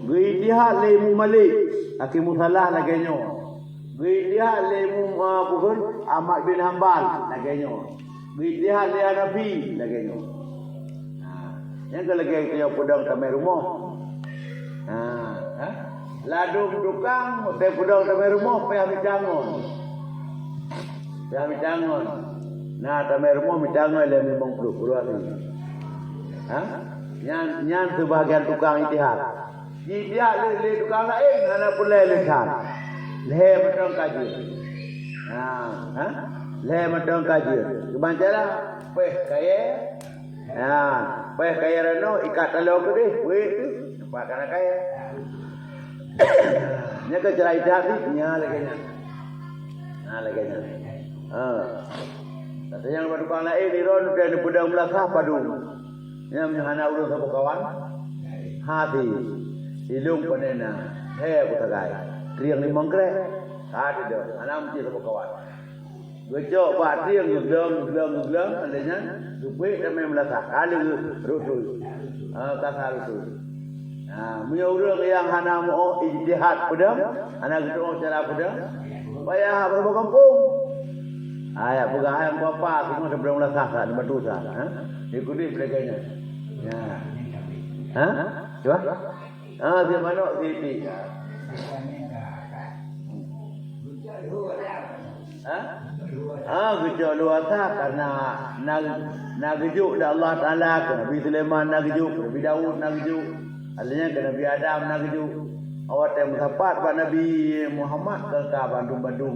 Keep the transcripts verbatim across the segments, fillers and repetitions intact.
Geuijtihad lé Imam Malik, Hakimus Salah lagèe nyoe. Geuijtihad lé Imam, ah, Bukhari, Ahmad bin Hambal lagèe nyoe. Geuijtihad lé Hanafi lagèe nyoe. Ha, nyang ka lagèe tanyoe peudong tamè rumoh. Ha, ha? Ladôm tukang, watèe peudong tamè rumoh, payah mita ngon. Payah mita ngon. Na tamè rumoh mita ngon lé limong ploh, puluh hari. Ha? Nyan, nyan seubahagian tukang ijtihad. Jijak lé, lé tukang laén hana peureulèe lé that. Lhèe mantong ka jeuet. Ha, ha? Lhèe mantong ka jeuet. Kiban cara, pèh kayèe. Ha, pèh kayèe ranoe, ikat taloe keudéh, wéh tu. Nampak ka na kayèe. Nyan keuh cara ijtihad jih, nyan lagèe nyan. Nyan lagèe nyan. Ha. Kata nyang bak tukang laén, di droeneuh neupeudong meulasah padum. Nyan meunyoe hana ureueng saboh kawan, hati. Ilôn pané na, lhèe peusagai. Trieng limong krek. Hati dong, hana meucit saboh kawan. Geucok bak trieng, geuglong, geuglong, geuglong, lheueh nyan geupeuék tamè meulasah. Ka lheueh rot tui. Ha, ka sa rot tui. Ha, meunyoe ureueng nyang hana meu ijtihad peudong, hana geutu'oh cara peudong, payah haba-haba gampông. Ha, ya peugah hai meuapa, singoh sapeudong meulasah sa, di batu sa, ha? Di kudeh peulagèe nyan. Ya. Ha? Cuba. Ha, si manok si ipi. Ha? Ha, geucok luwasa karena na, na geujok lé Allah Taala keu Nabi Sulaiman, na geujok keu Nabi Daud, na geujok. Artinya keu Nabi Adam na geujok. Awak watèe meusapat bak Nabi Muhammad ka, ka bandum-bandum.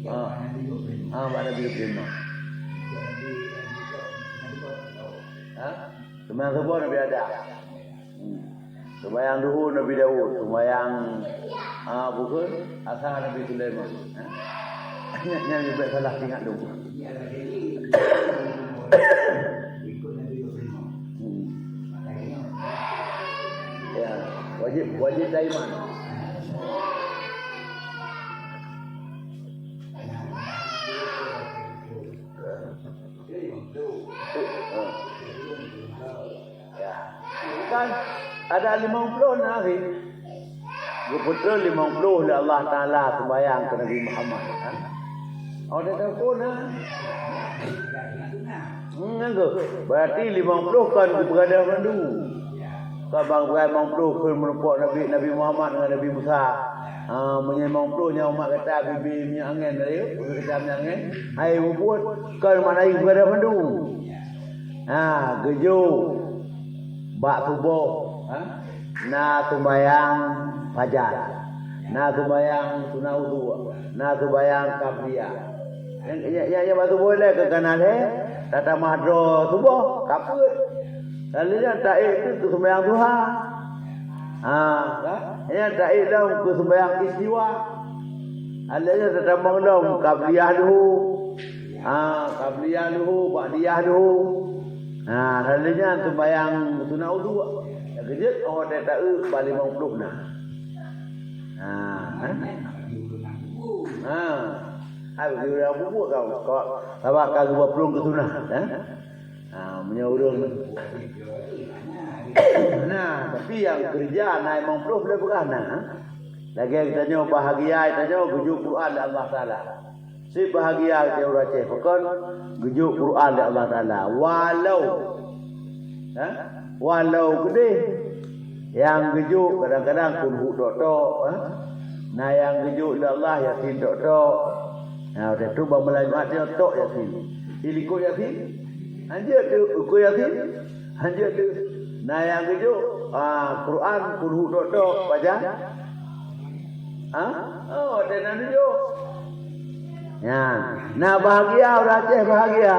Ha. Ha, bak Nabi Sulaiman. Ha? Seumayang suboh Nabi Adam. Hmm. Seumayang duhô Nabi Daud, seumayang, ah, bukon, asa Nabi Sulaiman. Ha? Nyan, nyan leubeh salah ingat dong. Hmm. Ya, wajib, wajib daiman. Ya. Kan ada limong ploh na sih. Geupeutreun limong ploh lé Allah Taala sumbayang keu Nabi Muhammad. Ha? Oh, dah tahu pun, ha? Hmm, nyan keuh. Berarti limong ploh kon geupeugadôh mandum. Ka bang bukai limong ploh kheun meurumpok Nabi, Nabi Muhammad ngon Nabi Musa. Ha, meunyoe limong ploh nyan umat gata bibi minyeuk angén tadi, umat gata minyeuk angén, hai mubuet, kon makna jih geugadôh mandum. Ha, geujok bak suboh, ha, na sumbayang fajar, na sumbayang sunat udhu, na sumbayang qabliyah. Nyang, nyang, nyang, nyang bak suboh lé keu kana lhèe, tatamah droe suboh, ka peuet. Lalu nyan taék teuk keu sumbayang duha. Ha, kan? Nyan taék lom keu sumbayang istiwa. Lalu nyan tatamong lom qabliyah duhu. Ha, qabliyah duhu, ba'diyah duhu. Ha, lalu nyan sumbayang sunat udhu. Nyang keujeuet, oh, taék taék bak limong ploh na. Ha, ha? Ha. Hai, bagi ureueng bubuet kau, kau, sabab ka geuba plueng keu sunat, eh? Ha, meunyoe ureueng. Nah, tapi nyang keureuja na limong ploh boleh peugah na. Lagèe geutanyoe bahagia, tanyoe geujok Quran lé Allah Taala. Cit bahagia geutanyoe ureueng Aceh, pakon geujok Quran lé Allah Taala. Walau, ha? Walau keudeh nyang geujok kadang-kadang Qul Hu tok-tok, ha? Na nyang geujok lé Allah Yasin tok-tok. Nah, watèe tu bak malam Jumat nyoe tok Yasin. Di likot Yasin? Hanjeuet tu, likot Yasin? Hanjeuet tu. Na nyang geujok, ah, Quran, Qul Hu tok-tok, pajan? Ha? Oh, watèe na geujok. Nyan, na bahagia ureueng Aceh bahagia.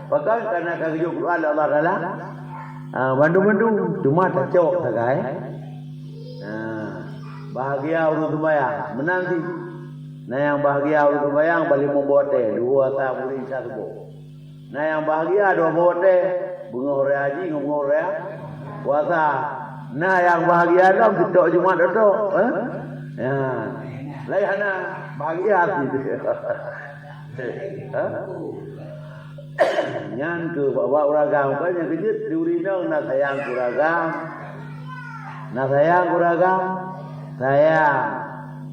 Pakon? Karena ka geujok Quran lé Allah Taala. Ah, bandum-bandum, cuma tacok sagai. Nah, bahagia ureueng sumbayang, meunan cit. Na nyang bahagia ureueng sumbayang bak limong boh watèe, duhô, asa, maghrib, isya, suboh. Na nyang bahagia dua boh watèe, beungoh raya haji ngon beungoh raya puasa. Na nyang bahagia lom sitok Jumat tok-tok, eh? Ya. Laén hana bahagia cit. Ha? Nyan keuh bak-bak ureueng agam, kan nyang keujeuet di ureueng inong na sayang keu ureueng agam. Na sayang keuluwarga? Sayang.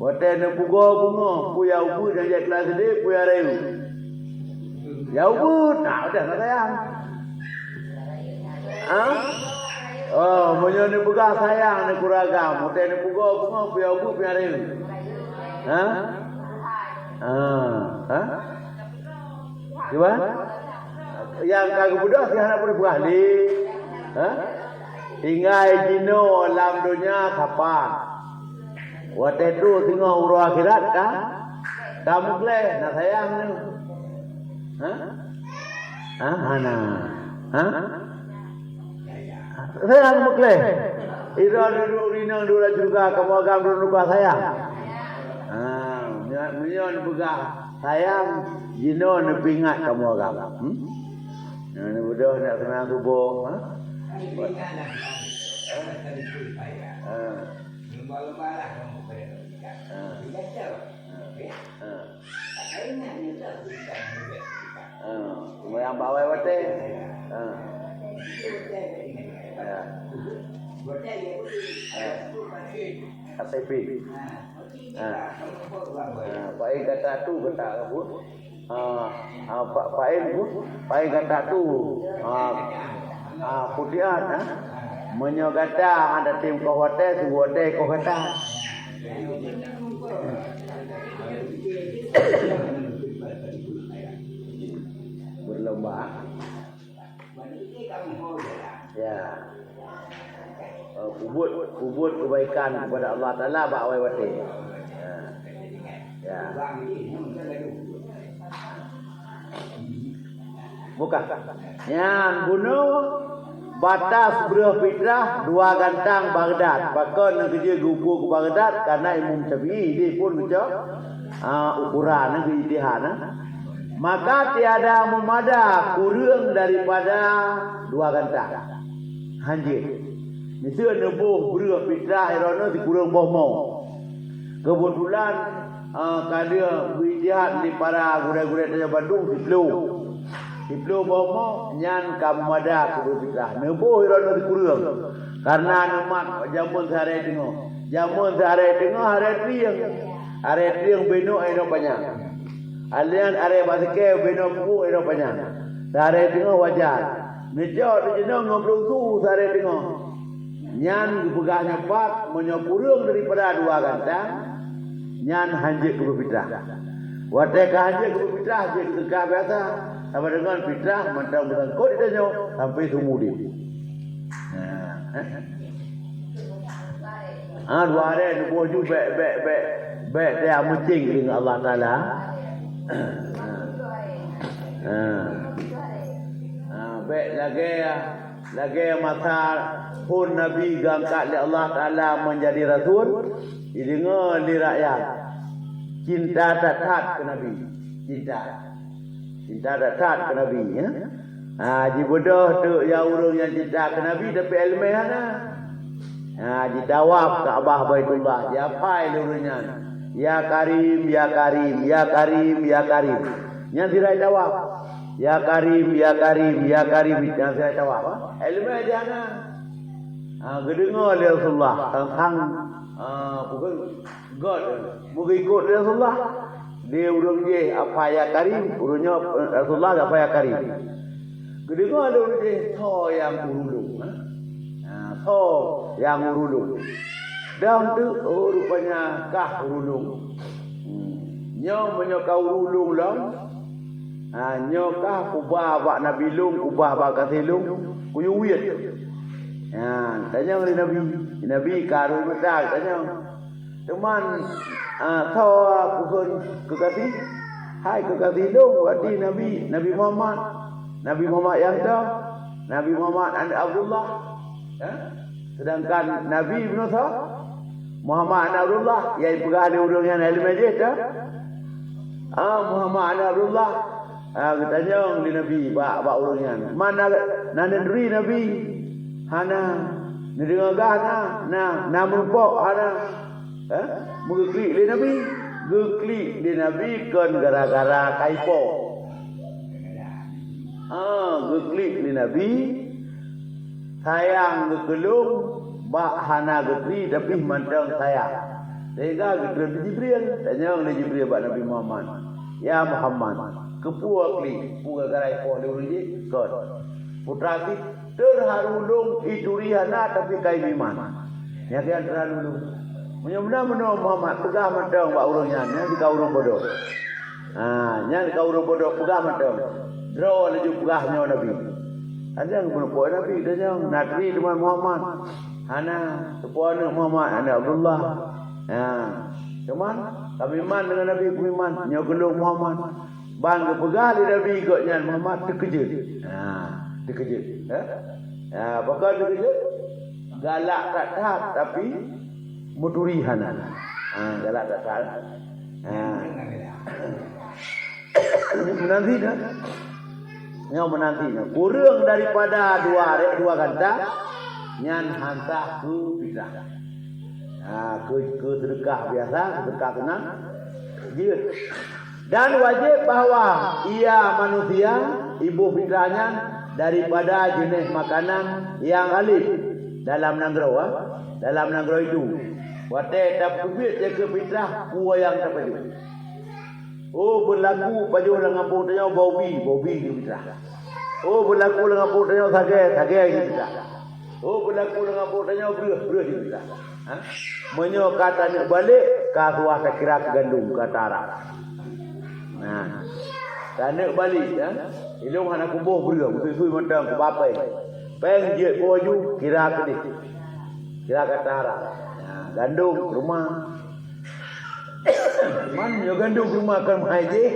Watée neupugoe beungoh, peue nyang ubeuet nyang jak keulas SD, peue nyang rayeuk? Nyang ubeuet, na watée na sayang. Ha? Oh, meunyoe neupeugah sayang neukeuluwarga, watée neupugoe beungoh, peue nyang ubeuet, peue nyang rayeuk? Ha? Ha? Ha? Cuba? Nyang ka geubeudôh si hana peue peugah lé. Ha? Tinggai jinoe lam donya sapat. Watée trok singoh uroe akhirat ka, ka meugleh, na sayang nyoe. Ha? Ha? Hana. Ha? Sayang meugleh. Ira duduk rinang duduk syurga, kamoe agam duduk luka sayang. Ha, meunyoe, meunyoe neupeugah sayang, jinoe neupeuingat kamoe agam. Hmm? Nah, neubeudôh nak seunang tuboh, ha? Ha. Ha. Ha. Ha. Seumayang bak awai watée. Ha. Ya. Ha. K T P. Ha. Ha, paéng gata tu gata apa? Ha, ha, pa-, paéng tu, paéng gata tu. Ha. Ha, putihan, ha. Meunyoe gata hana tem koh watée, su watée koh gata. Berlomba. Ya. Eh, peubuet, peubuet kebaikan kepada Allah Taala bak awai watée. Ya. Ya. Bukan. Nyan bunoe batas breuh fitrah dua gantang Baghdad. Pakon nyang keujeuet geuukur keu Baghdad? Karena Imam Syafi'i dia pun geucok, ah, ukuran, geuijtihad, ah. Maka tiada meumada kureueng daripada dua gantang. Hanjeuet. Miseue neuboh breuh fitrah droeneuh sikureueng boh mo. Keubeutulan, ah, ka lheueh geuijtihad lé para gurée-gurée tanyoe bandum siploh. Siploh boh mo nyan ka meumada keu breuh fitrah. Neuboh droeneuh sikureueng. Karena neumat jameun siharé teungoh. Jameun siharé teungoh haré trieng. Haré trieng binoe inong panyang. Alian aré basikée binoe peuet inong panyang. Siharé teungoh wajar. Neucok teujeunong ngon ploh su siharé teungoh. Nyan geupeugah nyoe pat, meunyoe kureueng daripada dua gantang, nyan hanjeuet keu breuh fitrah. Watée ka hanjeuet keu breuh fitrah, jeuet keu kah biasa, sama deungon fitrah mantong beusangkot di tanyoe sampoe seumeu udeb. Nah. Ha, dua haré neuboh ju bék, bék, bék, bék teuka meucéng deungon Allah Taala. Ha. Ha. Ha, bék lagée, lagée masa phon Nabi geuangkat lé Allah Taala menjadi rasul, jideungoe lé rakyat. Cinta that-that keu Nabi. Cinta. Cinta that-that keu Nabi, ya. Ha, jibeudôh teuk ya ureuëng nyang cinta keu Nabi, tapi iéleumé hana. Ha, jitawaf Ka'bah Baitullah, jiapai lé ureuëng nyan. Ya Karim, ya Karim, ya Karim, ya Karim. Nyan sira jitawaf. Ya Karim, ya Karim, ya Karim. Nyan sira jitawaf, ha. Iéleumé jih hana. Ha, geudeungoe lé Rasulullah teuntang, ha, bukan Göt, meugeukot lé Rasulullah. Di ureuëng jih apai ya Karim, ureuëng nyoe, eh, Rasulullah apai ya Karim. Geudeungoe lé ureuëng jih, "Soe nyang urulung, ha? Ha, soe nyang urulung?" Dan tu, oh, rupanya kah urulung. Hmm. Nyoe meunyoe ka urulung lom, ha, nyoe kah kuba bak Nabi lôn, kuba bak gaséh lôn, kuyue wiet. Ha, tanyong lé Nabi. Nabi ka rhot mata, tanyong. Teuma, ah, soe keukeukasih? Hai keukeukasih lôn, berarti Nabi, Nabi Muhammad. Nabi Muhammad nyang toh? Nabi Muhammad aneuëk Abdullah. Ha? Sedangkan Nabi bunoe soe? Muhammad aneuëk Abdullah. Nyang jipeugah lé ureuëng nyan iéleumé jih toh? Ah, Muhammad aneuëk Abdullah. Ah, geutanyong lé Nabi bak, bak ureuëng nyan. Man na, na neuturi Nabi? Hana. Neudeungoe gah na? Na. Na meurumpok? Hana. Eh? Meugeuklik lé Nabi? Geuklik lé Nabi kon gara-gara kaipo. Ah, geuklik lé Nabi, sayang geukeulong, Bak hana geutri tapi mantong sayang. Sehingga geutreun lé Jibril, tanyong lé Jibril bak Nabi Muhammad, "Ya Muhammad, keupeue klik, peue gara-gara ipoh lé ureuëng jih?" Kon. Putra cit, "Teuharu lôn ituri hana tapi ka imeuiman." Nyan keuh nyang teuharu lôn. Meunyoe meunan meunoe Muhammad, peugah mantong bak ureuëng nyan, nyan ka ureuëng bodoh. Ha, nyan ka ureuëng bodoh, peugah mantong. Droe laju peugah nyoe Nabi. Ada nyang meureumpok Nabi, ada nyang natri teuma Muhammad. Hana, teupeue aneuëk Muhammad, aneuëk Abdullah. Ha, cuman, kami iman deungon Nabi, kami iman, nyoe keuh lôn Muhammad. Ban geupeugah lé Nabi gobnyan Muhammad teukeujot. Ha, teukeujot. Ha? Ha, pakon teukeujot? Galak that-that, tapi meuturi hana. Ha, galak that-that. Ha. Meunan cit nyoe. Nyoe meunan cit nyoe. Kureueng daripada dua re-, dua gata, nyan hana keu fitrah. Ha, keu, keu seudeukah biasa, seudeukah sunat. Jeuet. Dan wajéb bahwa ia manusia, iboh fitrah nyan daripada jeuneh makanan nyang ghalib dalam nanggroe, ha, dalam nanggroe itu. Watée tapeuteubiet zakeuet fitrah, peue nyang tapajoh. Oh, beulaku pajoh lam gampông tanyoe bobi, bobi keu fitrah. Oh, beulaku lam gampông tanyoe sagée, sagée keu fitrah. Oh, beulaku lam gampông tanyoe breueh, breueh keu fitrah. Ha? Meunyoe ka taneuk balek, ka suah takira keu gandong, ka tara. Nah, taneuk balek, ha? Ilong hana kuboh breueh, beutôi-beutôi mantong kuba péng. Péng jeuet baju, kira keudeh. Kira ka tara. Nah, gandong, rumoh. Man, nyoe gandong rumoh ka meuhai jih.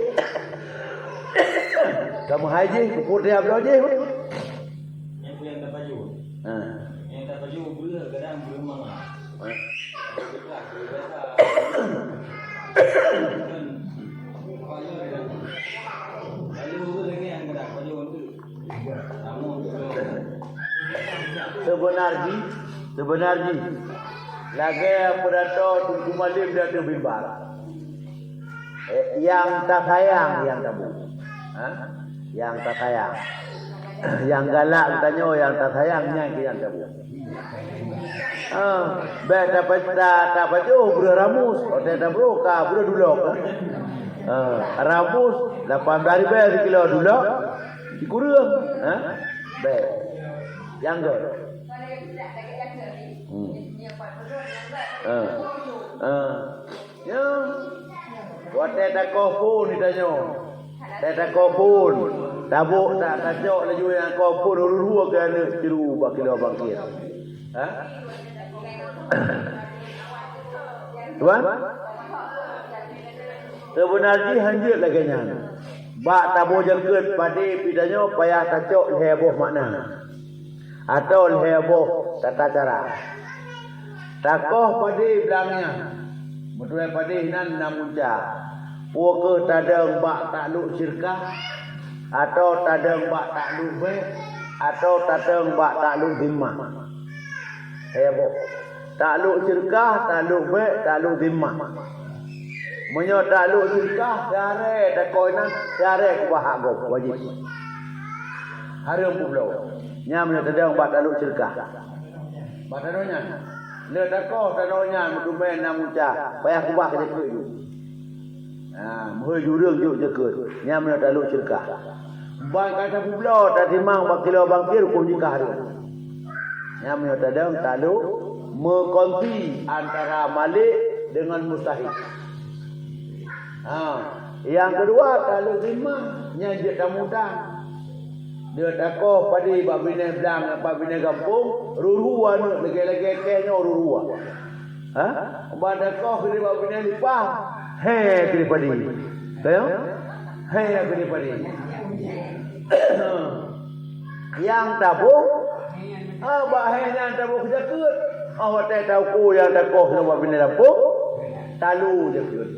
Ka meuhai jih, kupot dia bloe jih. Nyang peue nyang tapajoh? Ha. Nyang tapajoh breueh kadang breueh mangat. Ha. Lalu lagée nyang kadang pajoh tu. Seubeuna jih, seubeuna jih, lagée peuratoe Teungku Malem di ateueh mimbar. Eh, nyang tasayang nyang taboh. Ha? Nyang tasayang. Nyang galak geutanyoe nyang tasayang nyan keuh nyang taboh. Ah, bék tapa-, ta-, tapajoh breueh ramus, watée tabrôh ka breueh dulok. Ah, ramus lapan belas ribée sikilo dulok, sikureueng, ha? Bék. Nyang göt. Hmm. Ah. Ah. Ya. Watée takoh phon ditanyoe. Watée takoh phon. Tabôk ta-, tacok laju nyang koh phon ruru keu aneuëk ceuru bak kilo bangkét. Ha? Tuan? Seubeuna jih hanjeuet lagée nyan. Bak taboh jakeuet padé pih tanyoe payah tacok lhée boh makna. Atau lhée boh tata cara. Takoh padé blang nyan, meutuai padé nan na munca. Peu kheueh tadong bak takluk syirkah, atau tadong bak takluk bék, atau tadong bak takluk zimmah. Lhée boh. Takluk syirkah, takluk bék, takluk zimmah. Meunyoe takluk syirkah, syarée takoh nan, syarée kubah hak gob, wajéb. Hareuem peubloe. Nyan meunyoe tadong bak takluk syirkah. Bak tanoh nyan. Le takoh tanoh nyan meuteumé na munca, payah kubah keu jakeuet. Ha, meuhôi jureueng jok jakeuet. Nyan meunyoe takluk syirkah. Ban ka tapeubloe tatimang bak kilo bangkét huköm jih ka hareuem. Nyan meunyoe tadong takluk meukonti antara malek deungon mustahik. Ha, nyang keudua takluk zimmah nyan jeuet tamutang. Dia takoh padé bak binéh blang, bak binéh gampông, ruru aneuëk lagée-lagée kée nyoe ruru. Ha? Ban takoh keudeh bak binéh lipah, hé keudeh padé. Kaya? Hé keudeh padé. Nyang taboh, ha, bak hé nyan taboh keu jakeuet. Ha, watée takoh nyang takoh nyoe bak binéh gampông, talu jakeuet.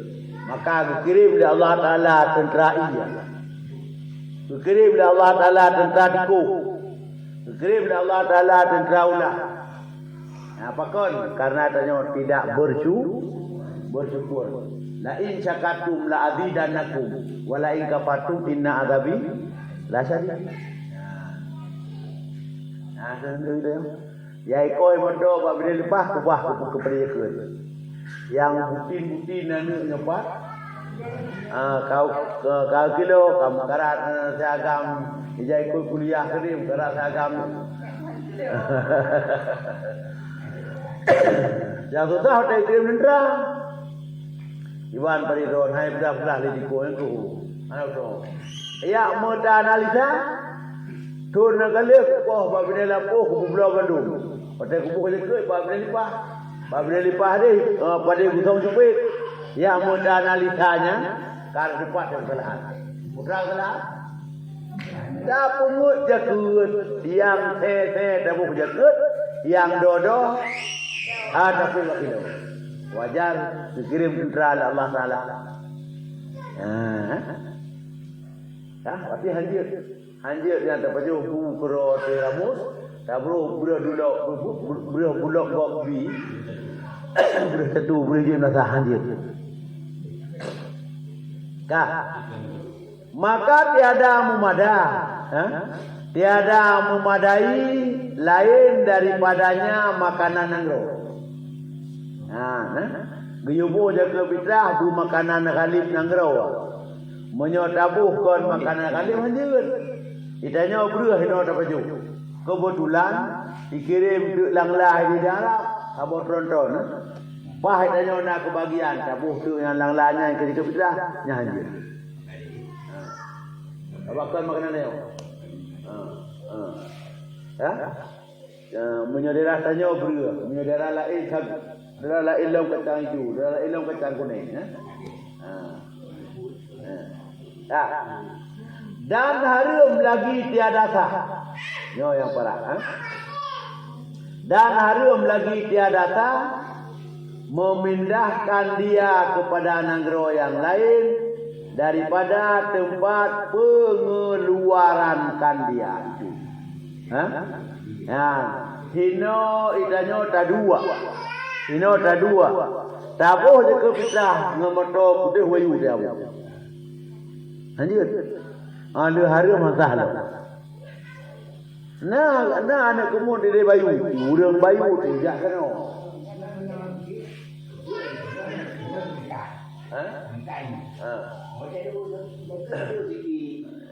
Maka geukirém lé Allah Taala teuntra ie. Geukirém lé Allah Taala teuntra tikôh. Geukirém lé Allah Taala teuntra ulah. Nah, pakon? Karena tanyoe tidak bersu-, bersyukur. "La in syakartum la azidannakum, wa la in kafartum inna azabi lasyadid." Nah. Nah, itu, itu, itu. Jai kôi moto bak binéh leupah, kubah keu, keu padé jakeuet. Nyang butin-butin aneuk nyoe pat, ah, kau, keu, keu kilo, ka meukarat, eh, siagam, ijai kôi kuliah keudéh, meukarat siagam. Nyang susah watèe ikirém neuntra. Iban padé droen, hai peudah-peudah lé diko nyan keu. Hana beutôi. Yak meutanalisa, thon na ka lheueh kupoh bak binéh lampôh, kupeubloe bandum. Watèe kuboh jakeuet bak binéh leupah. Bak binéh leupah deh, eh, padé gusong cupet. Yak meutanalisa nyan, ka teupat keusalahan. Peue keusalahan? Tapeungeuet jakeuet, nyang sè-sè taboh jakeuet, nyang dua-dua, ah, tapi bak kilo. Wajar geukirém neuntra lé Allah Taala. Ah. Ah, tapi hanjeuet. Hanjeuet nyang tapajoh bu keudroe ateueh ramus, tabroh breueh dulok, breueh, breueh bulok gob bi. Breueh tatu, breueh jeuet nasa hanjeuet. Ka. Maka tiada meumada, ha? Tiada meumadai laén daripadanya makanan nanggroe. Ha, nah. Geuyue boh jakeuet fitrah beu makanan ghalib nanggroe. Meunyoe taboh kon makanan ghalib hanjeuet. Geutanyoe breueh hinoe tapajoh. Keubeutulan ikirém teuk langlah di darat, saboh tronton, nah. Paih tanyoe na keubagian, taboh teuk nyang langlah nyan keu jakeuet fitrah, nyan hanjeuet. Abah kon makanan nyoe. Ha, ha. Ya? Ya, meunyoe daerah tanyoe breueh, meunyoe daerah laén sagu, daerah laén lom kacang ijo, daerah laén lom kacang kunéng, ya? Ha. Ha. Ha. Dan hareuem lagi tiada sah. Nyoe nyang parah, ha? Dan hareuem lagi tiada sah memindahkan dia kepada nanggroe nyang laén daripada teumpat pengeluarankan dia itu. Ha? Ha. Hinoe geutanyoe taduek. Hinoe taduek. Taboh jakeuet fitrah ngon moto putôh wayue taboh. Hanjeuet. Ha, lheueh hareuem han sah lom. Na, na aneuk keumuen di Bayu, ureueng Bayu tu jak keunoe. Ha? Ha.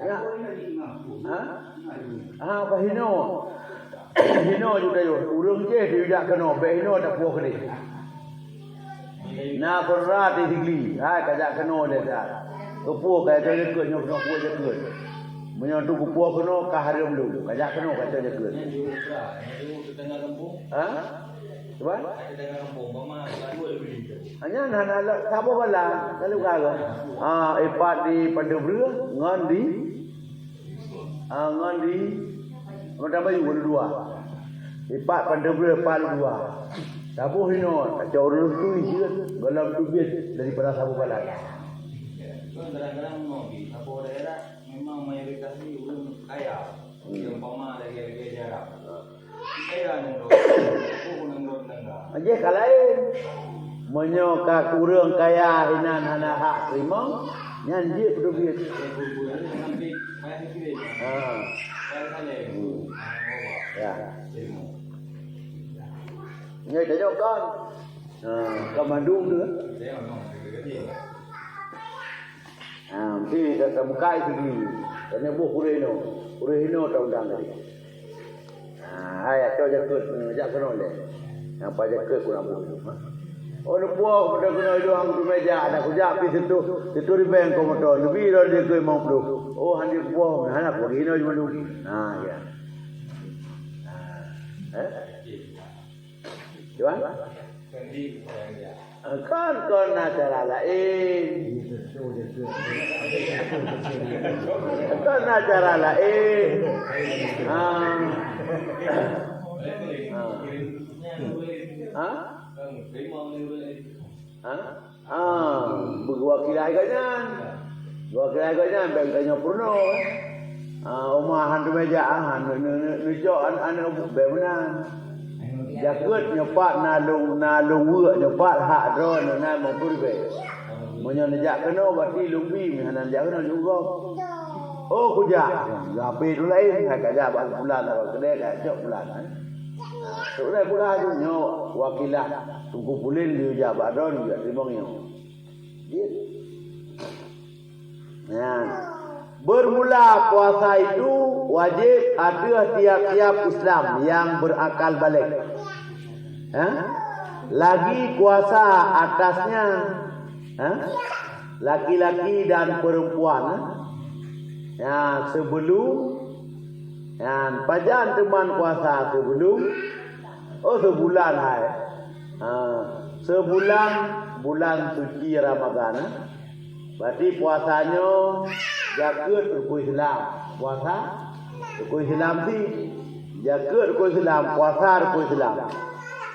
Ya. Ha? Ha, bah hinoe. Hinoe ju tayue, ureueng jéh di jak keunoe, bèk hinoe tapuwoe keudéh. Na keudroe di Sigli, hai ka jak keunoe lé that. Keupeue ka jak keunoe, nyoe keunoe peue jak keunoe. Meunyoe tu keupeue keunoe ka hareuem lom, ka jak keunoe ka jak keunoe. Ha? Cuba? Hanya hana lé saboh bala, lalu ka. Ah, ipat di Padang Breueh ngon di Ah, ngon di Padang Bayu dua. Ipat Padang Breueh pat dua. Taboh inoe, tacok ureueng tu jeuet, gohlom teubiet daripada saboh balat. Kan kadang-kadang memang di saboh daerah memang mayoritas ni ureueng kaya. Hmm. Umpama lagèe-lagèe di Arab. Kaya nanggroe, oh, nanggroe tetangga. Jih ka laén. Meunyoe ka ureueng kaya inan hana hak teurimong, nyan jeuet peuteubiet. Ha. Hmm. Ya. Nyoe tanyoe kon. Ha, ka mandum tu. Ha, mesti ka, ka bukai sigi. Kena boh kureh inoe. Kureh inoe ta undang tadi. Ha, hai, cok jakeuet, eh, jak keunoe lé. Nyang paih jakeuet kurang boh inoe, ha. Oh, neupuwoe pada keunoe idong tu meja, ada kujak pi situ, situ ribèe ko moto. Neubi lom jakeuet limong ploh. Oh, han jeuet kupuwoe, hana kupuwoe, inoe cuma dua. Ha, ya. Ha. Eh? Cuman? Kon, kon na cara laén. Kon na cara laén. Ha. Ha. Ha? Ha? Ah, beugeuwakilai gobnyan. Geuwakilai gobnyan, bèk geutanyoe peurunoe, eh. Ah, uma han teumèe jak, ah, han neu-, neu-, neu-, neucok an-, aneuk bèk meunan. Jakeuet nyoe pat na lôn, na lôn weuek nyoe pat hak droeneuh na limong ploh ribèe. Meunyoe neujak keunoe, berarti lôn bi, meuhana neujak keunoe, lôn gob. Oh, kujak. Geuhapé lôn laén, hai ka jak bak bulan, bak keudè, ka cok bulan, eh. Sebenarnya peugah tu nyoe wakilah Teungku Pulen, dia jak bak droe, dia teurimong nyoe. Jeuet. Nah, bermula puasa itu wajib atas tiap-tiap Islam yang berakal baligh. Ha? Lagi kuasa atasnya, ha? Laki-laki dan perempuan, ha? Ya, sebelum, ya, pajan teuma kuasa sebelum, oh, sebulan hai. Ha, sebulan, bulan suci Ramadan, ha? Berarti puasa nyoe jakeuet rukun Islam. Puasa rukun Islam sih. Jakeuet rukun Islam, puasa rukun Islam.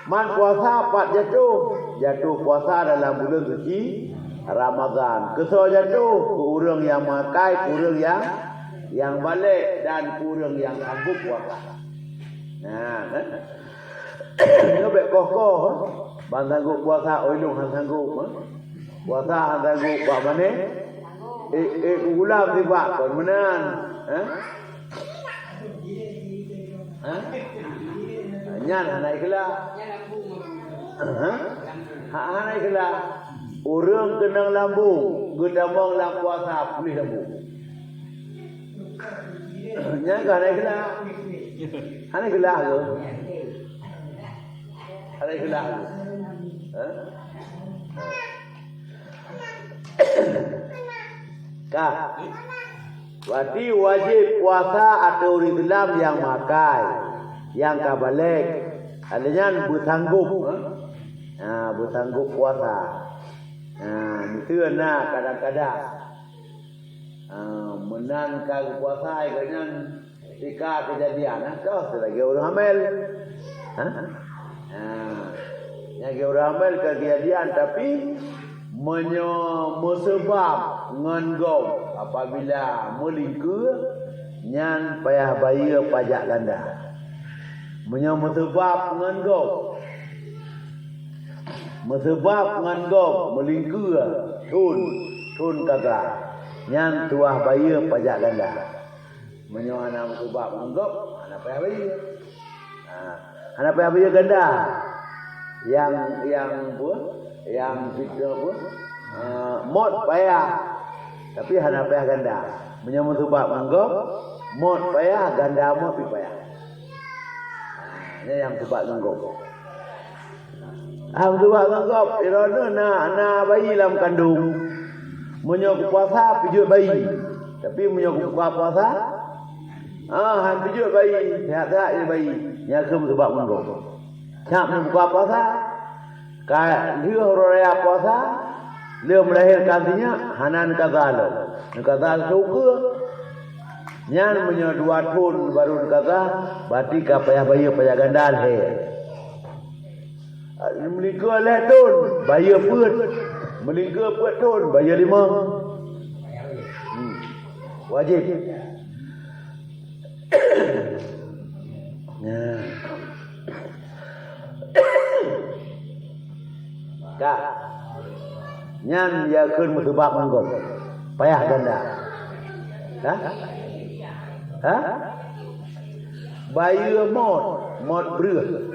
Man puasa pat jatuh, jatuh puasa dalam bulan suci Ramadan. Keu soe jatuh? Keu ureuëng nyang makai, keu ureuëng nyang, nyang baligh dan keu ureuëng nyang sanggup puasa. Nah, kan? Nyoe bék koh-koh, eh. Ban sanggup puasa, oi lôn han sanggup, eh. Puasa han sanggup bak mané? Eh, eh, gulam sibak kon meunan, eh? Hah? Nyan hana ikhlas. Hah? Ha, hana ikhlas. Ureuëng keunong lambung, geutamong lam puasa, puléh lambung. Nyan ka hana ikhlas. Hana ikhlas ke? Hana ikhlas ke? Ha? Ka. Berarti wajib puasa atau ureuëng Islam nyang makai, nyang ka baligh. Ada nyan beusanggup, ha? Ha, beusanggup puasa. Ha, miseue na kadang-kadang, ha, meunan ka geupuasa, gobnyan tika keujadian, ha, toh lagée ureuëng hamil. Ha? Ha. Lagée ureuëng hamil ka keujadian, tapi meunyoe meuseubab ngon gob, apabila meulingkeue, nyan payah bayeue pajak ganda. Meunyoe meuseubab ngon gob, meuseubab ngon gob, meulingkeue thon, thon kaza, nyan tuah bayeue pajak ganda. Meunyoe hana meuseubab ngon gob, hana payah bayeue. Ha, hana payah bayeue ganda. Nyang, nyang peue? Nyang fitnah peue? Ha, mot payah, tapi hana payah ganda. Meunyoe meuseubab ngon gob, mot payah, ganda mot pih payah. Ha, nyan nyang meuseubab ngon gob. Ah, meuseubab ngon gob, droeneuh na, na bayi lam kandong. Meunyoe geupuasa, peujeuet bayi. Tapi meunyoe geubuka puasa, ah, han peujeuet bayi, sehat-sehat je bayi. Nyan keuh meuseubab ngon gob. Sab neubuka puasa, ka lheueh uroe raya puasa, lheueh meulahérkan sinyak, hana neukaza lom. Neukaza seukeue. Nyan meunyoe dua thon baru neukaza, berarti ka payah bayeue pajak ganda lhée. Meulingkeue lhée thon, bayeue peuet. Meulingkeue peuet thon, bayeue limong. Hmm. Wajéb. Nah. Ka. Nyan ya kheun meuseubab ngon gob. Payah ganda. Ha? Ha? Bayeue mot, mot breueh.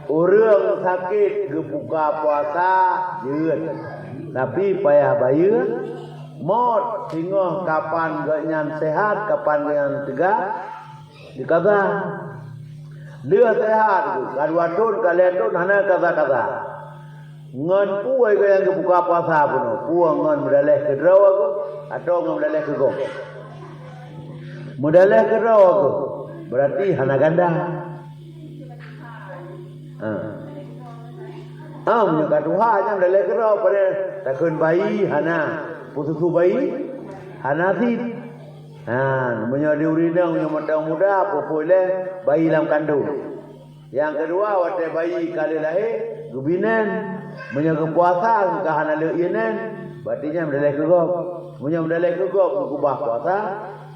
Ureuëng sakét geubuka puasa jeuet, tapi payah bayeue mot singoh kapan gobnyan sehat, kapan gobnyan teuga, dikaza. Lheueh sehat, ka dua thon, ka lhée thon, hana kaza-kaza. Ngon peue nyang geubuka puasa bunoe? Peue ngon meudaleh keudroe geuh atawa ngon meudaleh keu gob? Meudaleh keudroe geuh, berarti hana ganda. Ha. Ah, meunyoe ka tuha nyan meudaleh keudroe, padahai takheun bayi hana, peususu bayi hana cit. Ha, meunyoe di ureuëng inong nyang mantong muda, peuphon lé bayi lam kandong. Nyang keudua, watée bayi ka lheueh lahé, geubi nén. Meunyoe geupuasa ka hana lheueh ié nén, berarti nyan meudaleh keu gob. Meunyoe meudaleh keu gob geukeubah puasa,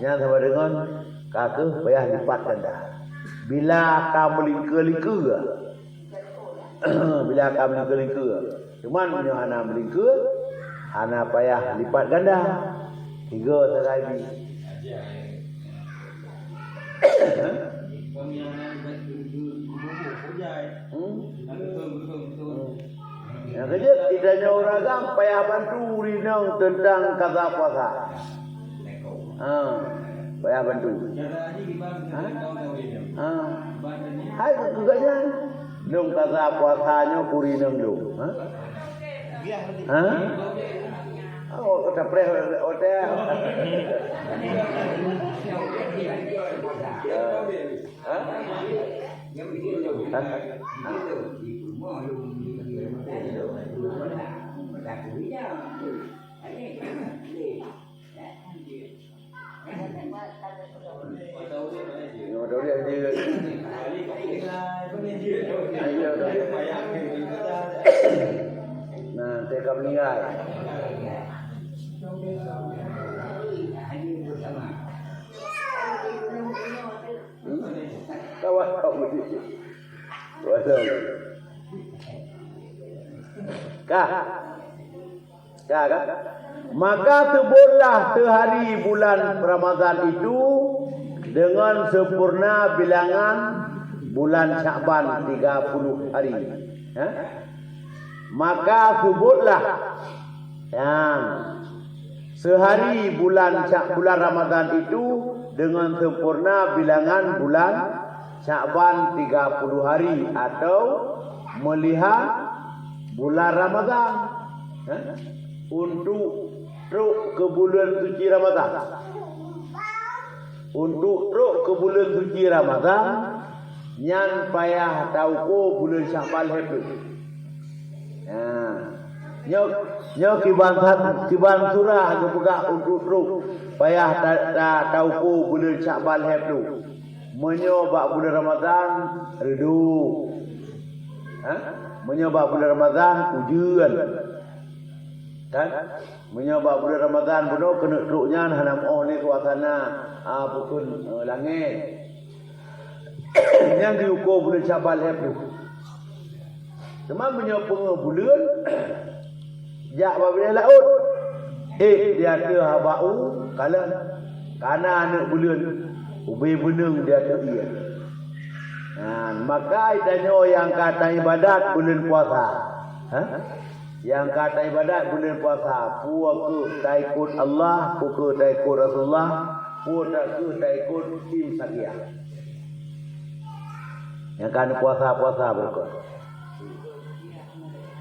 nyan sama deungon ka keuh payah lipat ganda. Bila ka meulingkeue-lingkeue, bila ka meulingkeue-lingkeue. Cuman meunyoe hana meulingkeue, hana payah lipat ganda. Tiga sagai bi. Hmm? Hmm. Nyang keujeuet, geutanyoe ureueng agam payah bantu ureueng inong teuntang kaza puasa. Ha, payah bantu. Ha? Ha. Hai keu gobnyan. Lôn kaza puasa nyoe keu ureueng inong lôn. Ha? Ha? Oh, kata preh hotel. Ha? Ha? Nah, teuka meninggai. Hmm? Kawan kau ni. Waduh. Kah? Kah, kah? Maka sebutlah sehari bulan Ramadhan itu dengan sempurna bilangan bulan Syakban tiga puluh hari. Ha? Maka sebutlah, ya, sehari bulan Sya-, bulan Ramadhan itu dengan sempurna bilangan bulan Syakban tiga puluh hari atau melihat bulan Ramadhan. Ha? Untuk trok keu buleuen suci Ramadhan. Untuk trok keu buleuen suci Ramadhan, nyan payah tauko buleuen Syakban lhèe ploh. Ha. Nyoe, nyoe kiban that, kiban surah geupeugah untuk trok payah ta-, ta-, tauko buleuen Syakban lhèe ploh. Meunyoe bak buleuen Ramadhan, reudôk. Ha? Meunyoe bak buleuen Ramadhan, ujeuen. Kan? Meunyoe bak buleuen Ramadhan bunoe keuneuk trok nyan hana meu'oh lé suasana, a, bukon, eh, langét. Nyan jiuko buleuen Syakban lhèe ploh. Teuma meunyoe peungeuh buleuen, jak bak binéh laôt, ék di ateueh haba u kalon, kana aneuk buleuen, ubé beuneueng di ateueh ié. Nah, maka tanyoe nyang ka taibadat buleuen puasa. Ha? Nyang ka taibadat buleuen puasa, peu kheueh taikot Allah, peu kheueh taikot Rasulullah, peu kheueh taikot Imsakiah. Nyang ka neupuasa-puasa beureukat.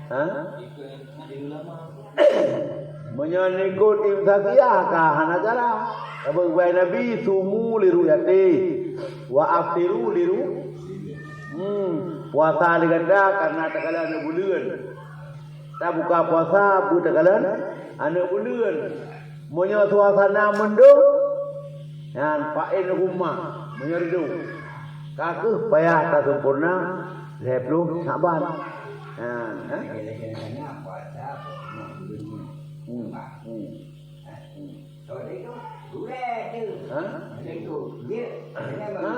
Ha? Meunyoe neuikot Imsakiah ka hana cara. Sabab geubai Nabi, "Sumu li ru'yati, wa aftiru li ru-," hmm, puasa lé gata karena takalon aneuk buleuen. Tabuka puasa beuet takalon aneuk buleuen. Meunyoe suasana meundong, nyan fa innahu ma, meunyoe reudôk. Ka kheueh payah taseumpurna lhèe ploh Syakban. Nyan, ha? Hmm, hmm. Ha? Ha?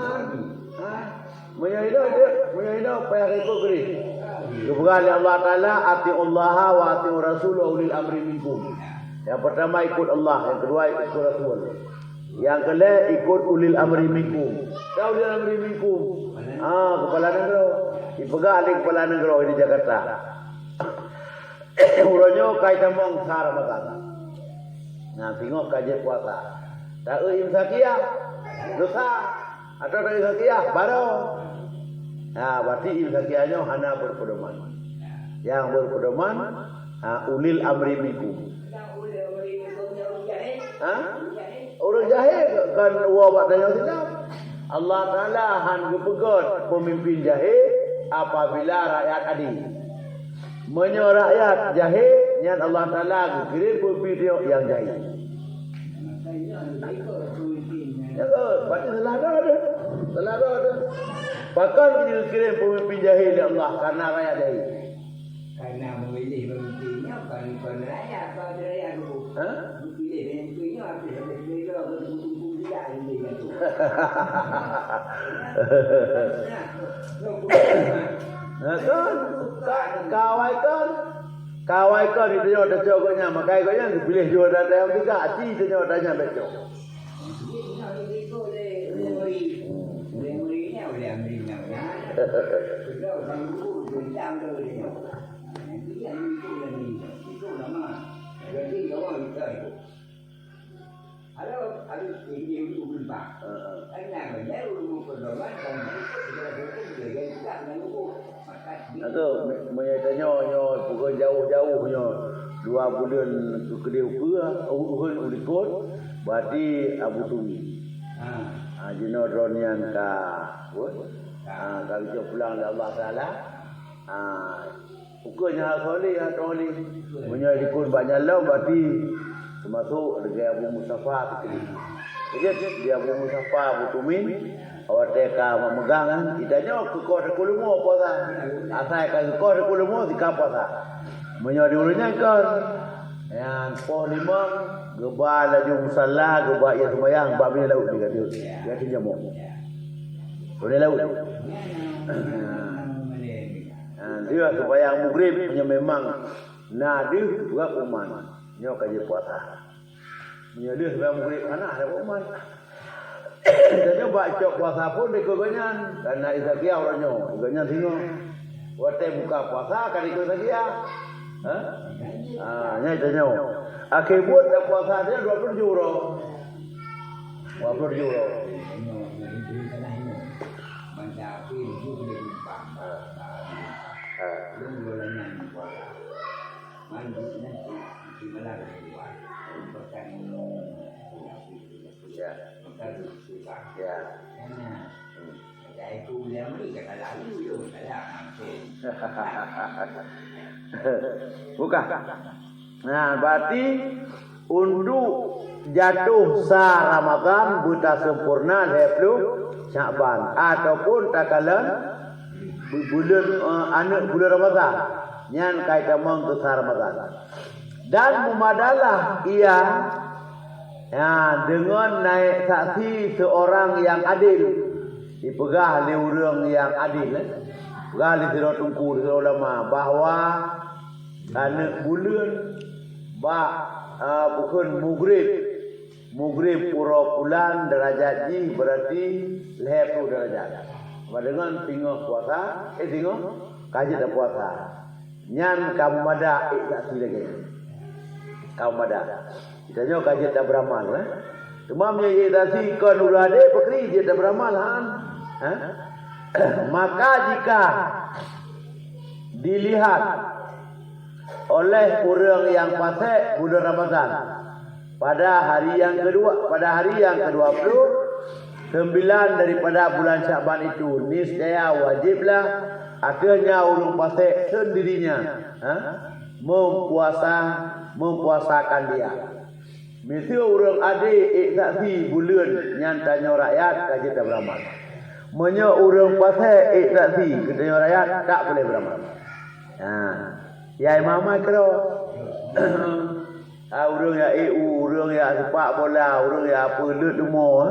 Ha? Meunyoe inong, meunyoe inong payah ikot keudeh. Geupeugah lé Allah Taala, "Atiullaha wa atiur rasul wa ulil amri minkum." Nyang peurtama ikot Allah, nyang keudua ikot Rasul. Nyang keulhèe ikot ulil amri minkum. Tahu ulil amri minkum? Ah, kepala nanggroe. Ipeugah lé kepala nanggroe di Jakarta. Uroe nyoe ka itamong sa Ramadhan. Nah, singoh ka jeuet puasa. Taeu Imsakiah, dosa. Atawa taeu Imsakiah, baroe. Nah, berarti Imsakiah nyoe hana berpedoman. Nyang berpedoman, ha, ulil amri minkum. Ha? Ureueng jahé kan woe bak tanyoe sidang. Allah Taala han geupeugöt peumimpin jahé apabila rakyat adé. Meunyoe rakyat jahé, nyan Allah Taala geukirém peumimpin nyang jahé. Ya, berarti salah droe tu. Salah droe tu. Pakon geukirém peumimpin jahé lé Allah karena rakyat jahé. Karena memilih pemimpinnya bukan, bukan rakyat, bukan rakyat tu. Ha? Memilih pemimpinnya habis, habis bela ke tumpung-tumpung tidak pemimpinnya tu. Nah, kan? Ka-, kawai kan? Kawai kan itu yang ada cok nya, makai kau yang dipilih juga datang juga, hati itu yang ada nya betul. Aduh, meunyoe tanyoe nyoe pukon jauh-jauh nyoe dua buleuen keu keudeh ukeue, ukeue ulikot, berarti Abu Tumi. Ha, jinoe droe nyan ka, ha, ka geucok pulang lé Allah Taala. Ha, ukeue nyan hana soleh, hana soleh. Meunyoe dikon bak nyan lom, berarti teumasok lagèe Abu Mustafa Fikri. Jadi, di Abu Mustafa Abu Tumi, watèe ka memegang, geutanyoe keukoh teuku leumo puasa. Asai ka keukoh teuku leumo, sika puasa. Meunyoe di ureueng nyan kon, nyan poh limong, geuba laju musalla, geuba ie seumayang, bak binéh laôt di gata. Gata jamok. Binéh laôt. Ha, dia seumayang Maghrib, meunyoe memang na deuh, buat uman. Nyoe ka jeuet puasa. Meunyoe deuh seumayang Maghrib, hana, hana buat uman. Dan nyoe bak cok puasa pun ikot gobnyan. Karena Isa Kia uroe nyoe, gobnyan singoh. Watèe buka puasa, kan ikot Isa Kia. Ha? Ha, nyan tanyoe. Akhé buet dak puasa dia dua puluh tujuh uroe. Dua puluh tujuh uroe. Ha. Ha. Ya. Ya. Hmm. Buka. Nah, berarti untuk jatuh sa Ramadan beutasempurna lhèe ploh Syakban ataupun takalon bu-, buleuen, eh, aneuk buleuen Ramadan. Nyan ka itamong keu sa Ramadan. Dan meumadalah ia, ya, deungon naék saksi seurang nyang adil. Dipeugah lé ureueng nyang adil, eh. Peugah lé sidroe teungku, sidroe ulama, bahwa aneuk buleuen bak, ah, bukon Maghrib, Maghrib uroe pulan darajat jih berarti lhèe ploh darajat. Sama deungon singoh puasa, eh, singoh ka jeuet tapuasa. Nyan ka meumada ék saksi lagèe nyan. Ka meumada. Geutanyoe ka jeuet taberamal, eh. Teuma meunyoe ék saksi kon ureueng adé, pakri jeuet taberamal, han? Eh? Maka jika dilihat oleh ureueng nyang pasék buleuen Ramadan, pada hari yang kedua, pada hari yang kedua puluh sembilan daripada bulan Syakban itu, niscaya wajiblah ateueh nyan ureueng pasék seundirinya, ha, mempuasa, mempuasakan dia. Miseue ureueng adé ék saksi buleuen nyan tanyoe rakyat ka jeuet taberamal. Meunyoe ureueng pasék ék saksi keu tanyoe rakyat, tak boleh beramal. Ha. Ya, imam keudroe. Ha, ureueng nyang ék u, ureueng nyang sepak bola, ureueng nyang peuleuet leumo, ha.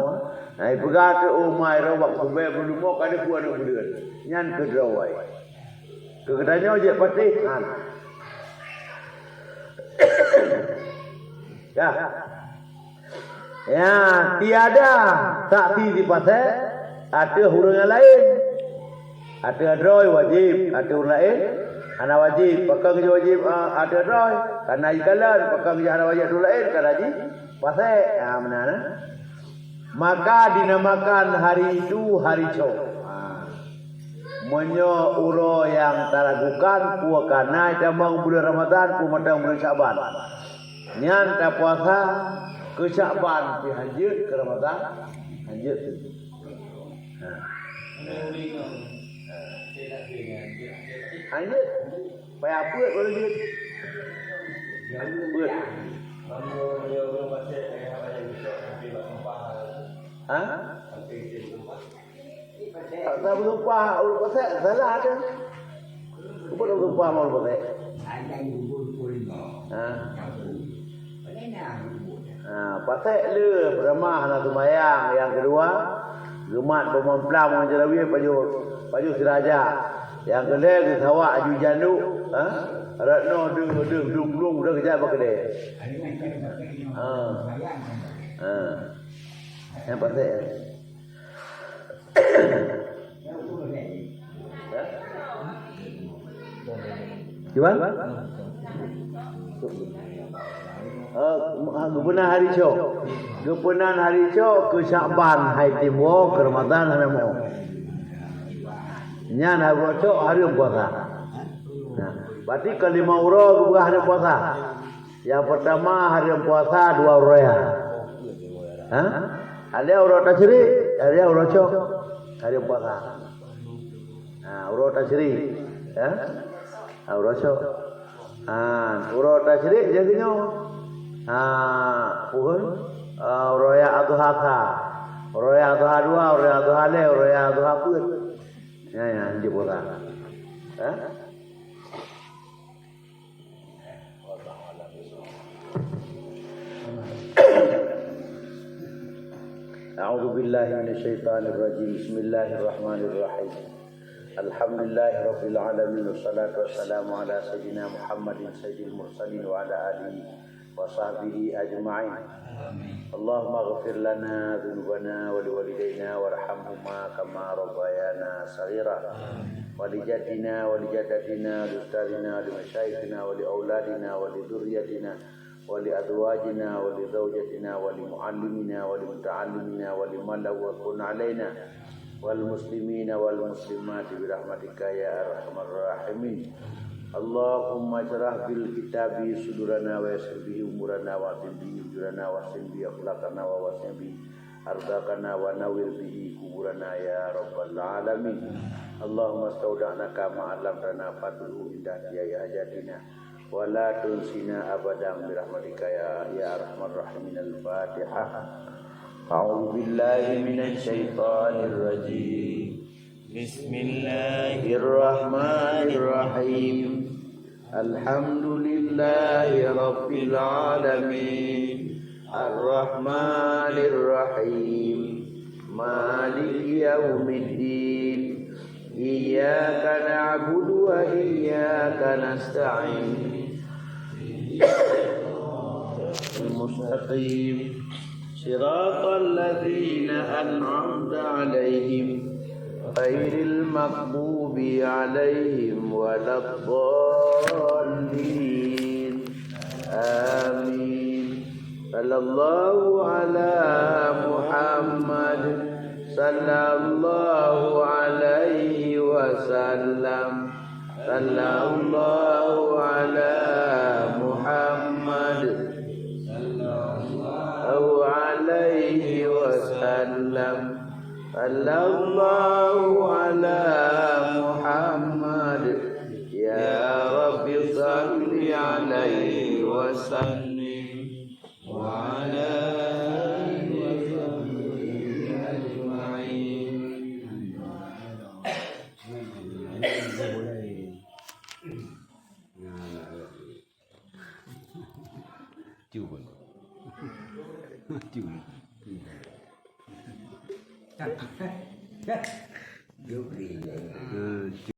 Nah, ipeugah teuk, "Oh, mai, roh bak subée beuleumo ka deuh aneuk buleuen." Nyan keudroe. Keu geutanyoe jeuet patéh, han. Ya. Ya, tiada saksi sipasék ateueh ureueng nyang laén. Ateueh droe wajéb, ateueh ureueng laén hana wajéb. Pakon jeuet wajéb, a, ateueh droe? Kareuna jikalon. Pakon jeuet hana wajéb ateueh ureueng laén? Kareuna jipasék. Ha, meunan, eh. Maka dinamakan hari itu hari cok. Ha. Meunyoe uroe nyang taragukan, peue ka na itamong buleuen Ramadan, peue mantong buleuen Syakban, nyan tapuasa keu Syakban pih hanjeuet, keu Ramadan hanjeuet. Ha. Hanjeuet. Payah peuet baru jeuet. Peuet. Ha? Tak, tak bersumpah, ureueng pasék salah tu. Apa dah bersumpah mau pasék? Ha? Ha, pasék le, beurama hana seumayang. Nyang keudua, geumat beumamplam ngon jarawih pajoh, pajoh siraja. Nyang keulhèe geusawak aju janduk, ha? Rot noe deuh, deuh, deuh, deuh, deuh, kejak bak keudè. Ha. Ha. Nyang pasék. Ha? Cuba? Eh, geupeunan hari cok. Geupeunan hari cok keu Syakban hai timbok, keu Ramadan hana mo. Nyan hari cok hareuem puasa. Nah, berarti ka lima uroe geupeugah hareuem puasa. Nyang peurtama hareuem puasa dua uroe raya. Ha? Ada uroe tasyrik, ada uroe cok. Hareuem puasa. Ha, uroe tasyrik, ya. Ha, uroe cok. Ha, uroe tasyrik jadi nyoe. Ha, puhun, ha, uroe raya Adha sa. Uroe raya Adha dua, uroe raya Adha lé, uroe raya Adha peuet. Ya, ya, jeuet puasa. Ha? أعوذ بالله من الشيطان الرجيم. بسم الله الرحمن الرحيم. الحمد لله رب العالمين، والصلاة والسلام على سيدنا محمد سيد المرسلين وعلى آله وصحبه أجمعين. اللهم اغفر لنا ذنوبنا ولوالدينا وارحمهما كما ربيانا صغيرا. ولجدنا ولجدتنا ولأستاذنا ولمشايخنا ولأولادنا ولذريتنا ولأزواجنا ولزوجاتنا ولمعلمنا ولمتعلمنا ولمن له حق علينا والمسلمين والمسلمات برحمتك يا أرحم الراحمين. اللهم اشرح بالكتاب صدورنا ويسر به أمورنا وأعظم به أجورنا وحسن به أخلاقنا ووسع به أرزاقنا ونور به قبورنا يا رب العالمين. اللهم استودعناك ما علمتنا فاردده عند احتياج حاجاتنا ولا تنسنا أبدا برحمتك يا، يا أرحم الراحمين. الفاتحة. أعوذ بالله من الشيطان الرجيم. بسم الله الرحمن الرحيم. الحمد لله رب العالمين. الرحمن الرحيم. مالك يوم الدين. إياك نعبد وإياك نستعين. المستقيم. صراط الذين أنعمت عليهم غير المغضوب عليهم ولا الضالين. آمين. صلى الله على محمد. صلى الله عليه وسلم. صلى الله على محمد. صلى الله عليه وسلم. صلى الله على محمد. يا رب صل عليه وسلم. وعلى آله وصحبه أجمعين.